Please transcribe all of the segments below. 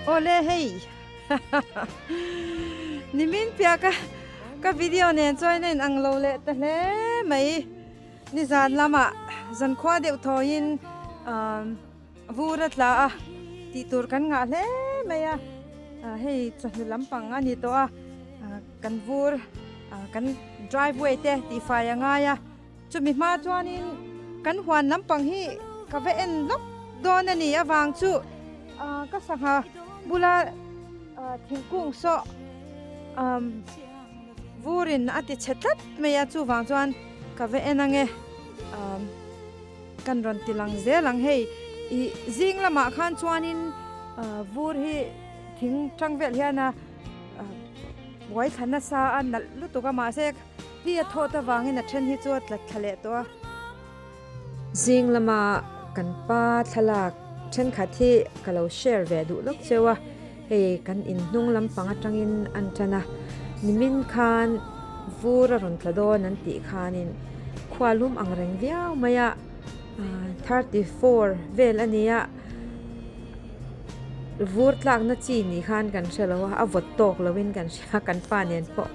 Awle hei nimin piah ka ka video nen chuan a in ang lo leh ta hle mai nizan lamah zankhua deuh thawiin umm vur a tla a tih tur kan ngah hle mai a hei chawhnu lampang a ni tawh a kan vur kan driveway te tihfai a ngai a. Chumi hma chuanin kan huan lampang hi ka va en lawk dawn a ni avang chu ka sangha bula thingkung saw vurin a ti chhe tlat mai a chuvang chuan ka va en ange kan rawn ti lang zel ang hei ih zing lamah khan chuanin vur hi thing tang vel hian a buai thla nasa a nalh lutuk a mahse. Hi a thawt avangin a then hi chu a tlat thla leh tawh a. Zing lama kan pa thlalak thenkhat hi ka lo share ve duh lawk cheu a, hei kan inhnung lampang atangin an tan a, nimin khan vur a rawn tla dawn an tih khanin khua lum ang reng viau mai a, 34 vel a nia, vur tlakna chi ni khan kan hre lo a, a vawt tawk lovin kan hria kan pa nen pawh.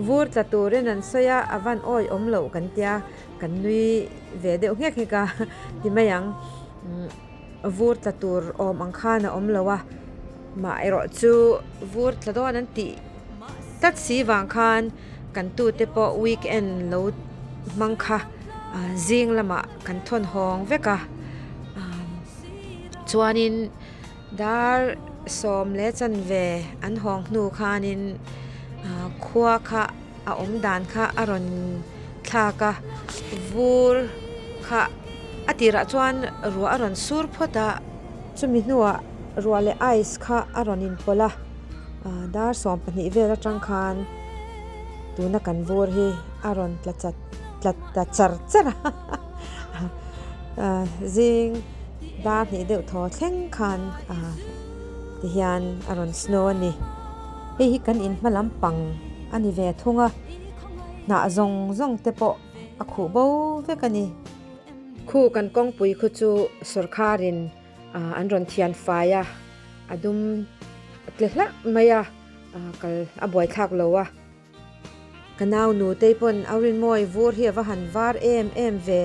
Vur tla turin an sawi a, a van awi awm loh kan tia, kan nui ve deuh nghek nghek a ti mai ang. Vur tla tur awm ang khan a awm lo a, mah erawh chu vur tla dawn an tih tlat si vang khan kan tute pawh weekend lo hmang kha zing lamah kan thawn hawng vek a, chuanin Dar 10:15 an hawng hnu khanin khua kha a awm dan kha a rawn thlak a, vur kha a tirah chuan ruah a rawn sur phawt a, chumi hnuah ruah leh ice kha a rawn inpawlh a, dar 12 vel atang khan tuna kan vur hi a rawn tla chat tla ta char char a zing. Dar hnih deuh thaw thleng khan ah ti hian a rawn snow a ni. Hei hi kan in hma lampang a ni ve thung a, hnah zawng zawng te pawh a khuh bo vek a ni. Khu kan kawngpui khu chu sawrkharin ah an rawn thian fai a, a dum tle hlarh mai a, ah kal a buaithlak lo a. Ka nau nutei pawn Aurinmawi vur hi a va han var em em ve,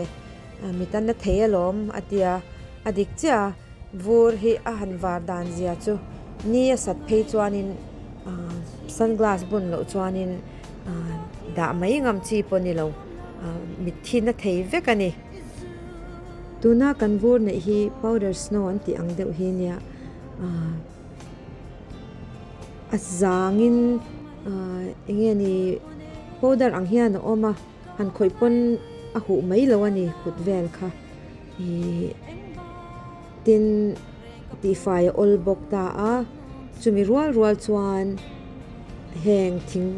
mi tan na thei alawm a ti a, a dik chiah a, vur hi a han var dan zia chu ni a sat phei chuanin sunglass bun loh chuanin dah mai ngam chi pawh ni lo, mitthi na thei vek a ni. Tuna kan vur neih hi powder snow an tih ang deuh hi nia. A zangin ahh eng nge ni powder ang hian a awm a han khawih pawn a huh mai lo a ni kut vel kha ihh tin tihfai a awl bawk ta a chumi rual rual chuan heng thing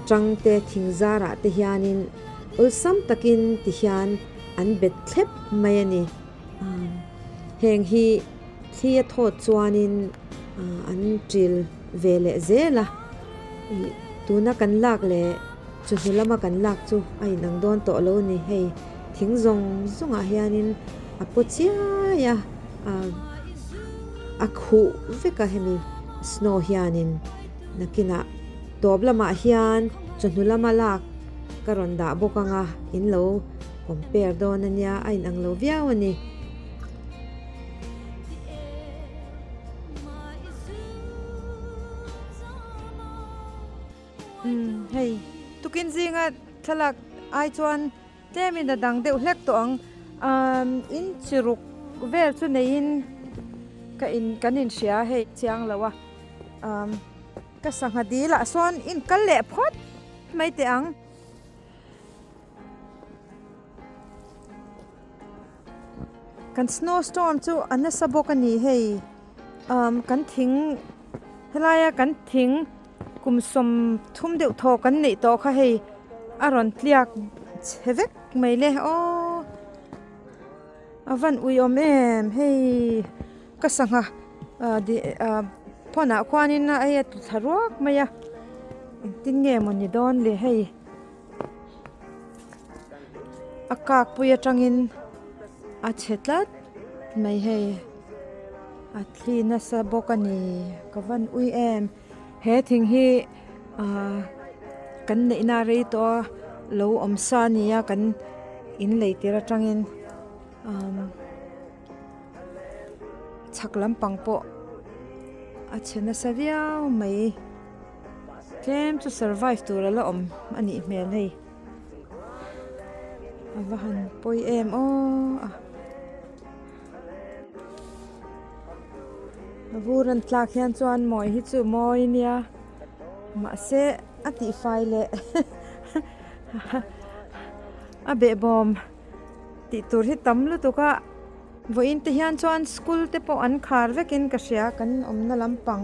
tang te thing zarah te hianin awlsam takin ti hian an bet thlep mai a ni heng hi. Thli a thawt chuanin an ṭil ve leh zel a, ih tuna kan lak leh chawhnu lama kan lak chu a inang dawn tawh lo ni hei thing zawng zawngah hianin a paw chiai a, a khuh vek a hemi snow hianin nakinah tawp lamah hian chawhnu lama lak ka rawn dah bawk ang a in lo compare dawn a nia a inang lo viau a ni. Umm hei tukin zinga thlalak ai chuan tlemin a dang deuh hlek tawh ang umm in chi ruk vel chu neiin ka in kan inhria hei chiang lo a umm ka sangha dil ah sawn in kal leh phawt mai teh ang. Kan snow storm chu a nasa bawk a ni hei umm kan thing helaia kan thing kum 30 deuh thaw kan neih tawh kha hei a rawn tliak chhe vek mai le aw a van ui awm em hei ka sangha ah di ah phone ah khuanin a hei a tlu thla ruak mai a engtin nge mawni dawn le hei. A kak pui atangin a chhe tlat mai hei. A thli nasa bawk a ni ka van ui em he thing hi ahh kan neihna rei tawh a lo awm sa a ni a kan in lei tir atangin umm chhak lampang pawh a chhe nasa viau mai tlem chu survive tur a la awm a nih hmel hei. A va han pawi em aw a vur an tlak hian chuan mawi hi chu mawi nia mahse a tihfai leh a behbawm tih tur hi tam lutuk a vawiin te hian chuan school te pawh an khar vekin ka hria kan awmna lampang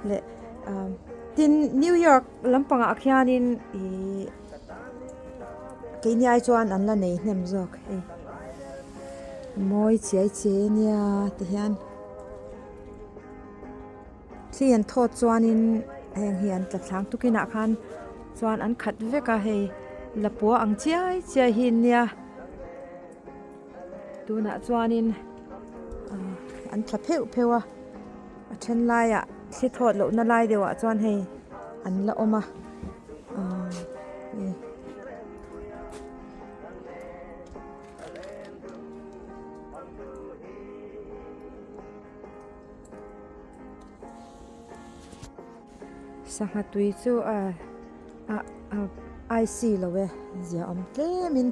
leh ah tin New York lampangah khianin ihh. Keini ai chuan an la nei hnem zawk hei mawi chiai chiai ania ti hian thli an thawt chuanin heng hi an tla thlang tukinah khan chuan an khat vek a hei lapua ang chiai chiai hi ania tunah chuanin an tla pheuh pheuh a a then laiah thli thawt lohna lai deuhah chuan hei an la awm a ahh hei sangha tui chu a a icy lo e zia awm tlem in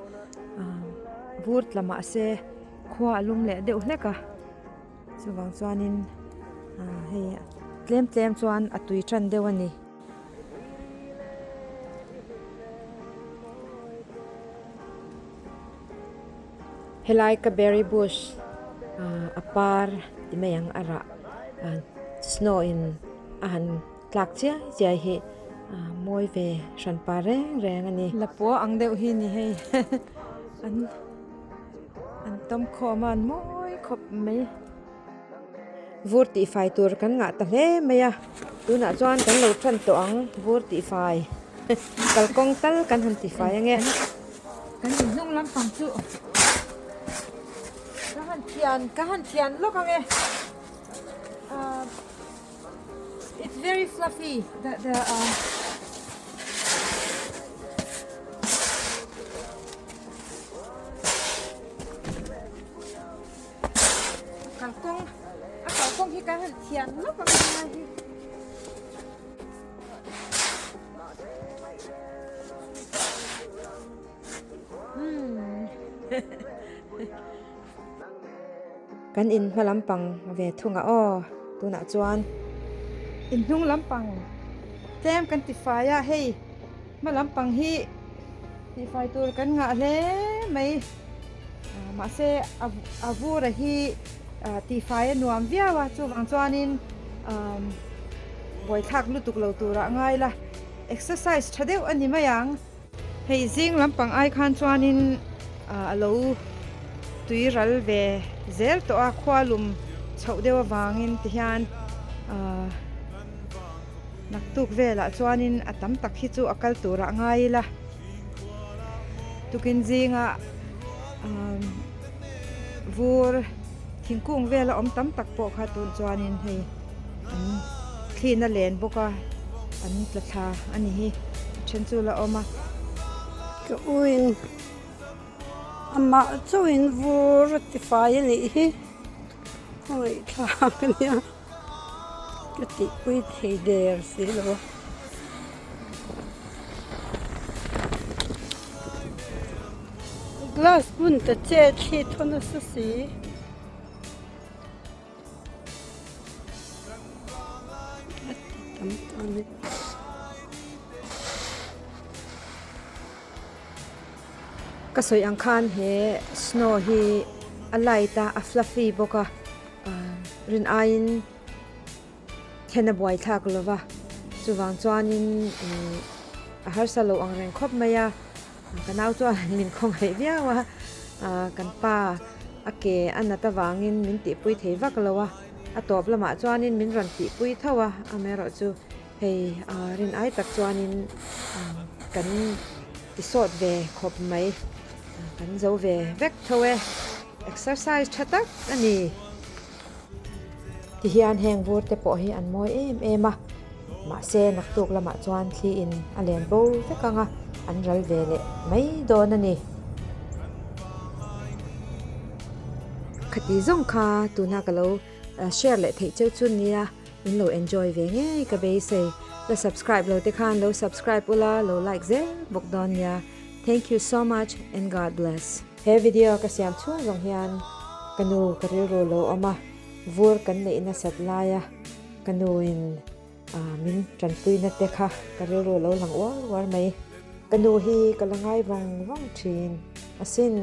ahh vur tla mahse khua a lum leh deuh hlek a. Chuvang chuanin ah hei tlem tlem chuan a tui tan deuh a ni. Helai ka berry bush ah a par ti mai ang a rah ah snow in a han tlak chiai chiai hi ah mawi ve hran pa reng reng a ni. Lapua ang deuh hi ni hei an. An tawm khawm a an mawi khawp mai. Vur tihfai tur kan ngah ta hle mai a, tunah chuan kan lo tan tawh ang vur tihfai kalkawng tal kan han tifai ange. Kan inhnung lampang chu ka han thian ka han thian lawk ange ahh it's very fluffy the the ahh. Kalkawng a kalkawng hi kan han thian lawk ang a hi. Hmm. Kan in hma lampang ve thung a aw tunah chuan in hnung lampang tlem kan ti fai a hei hma lampang hi tihfai tur kan ngah hle mai mahse a vura hi tihfai a nuam viau a chuvang chuanin buaithlak lutuk lo turah ngai la exercise tha deuh a ni mai ang. Hei zing lampang ai khan chuanin a lo tui ral ve zel tawh a khua lum chhoh deuh avangin tihian naktuk velah chuanin a tam tak hi chu a kal turah ngai ila tukin zinga vur thingkung vela awm tam tak pawh kha tun chuanin hei an thlin a len bawk a an tla thla a ni hi a then chu la awm a. Ka uin amah chauhin vur a ti fai a nih hi ka ngaihthlak a nia ka tihpui thei der si lo a. Glass bun ta che thli thaw nasa si. A ti tam tawh a ni. Ka sawi ang khan he snow hi a light a a fluffy bawk a rin aiin then a buai thlak lo va chuvang chuanin ih a harsa lo ang reng khawp mai a ka nau chuan min khawngaih viau a ah kan pa a ke a nat avangin min tihpui thei vak lo a a tawp lamah chuanin min rawn tihpui tho a amaherawhchu hei ah rin ai tak chuanin kan ti sawt ve khawp mai kan zo ve vek tho e exercise tha tak a ni. Tihian heng vur te pawh hi an mawi em em a, mahse naktuk lamah chuan thli in a len bo vek ang a, an ral ve leh mai dawn a ni. Khati zawng kha tuna ka lo share leh theih cheu chu nia, in lo enjoy ve ngei ka beisei. La subscribe lo te khan lo subscribe ula, lo like zel bawk dawn nia. Thank you so much and God bless. He video ka siam chhung zawng hian ka nu ka rilru lo awm a, vur kan neih nasat laia ka nu in min tanpuina te kha ka rilru lo lang uar uar mai. Ka nu hi ka la ngai vawng vawng thin asin.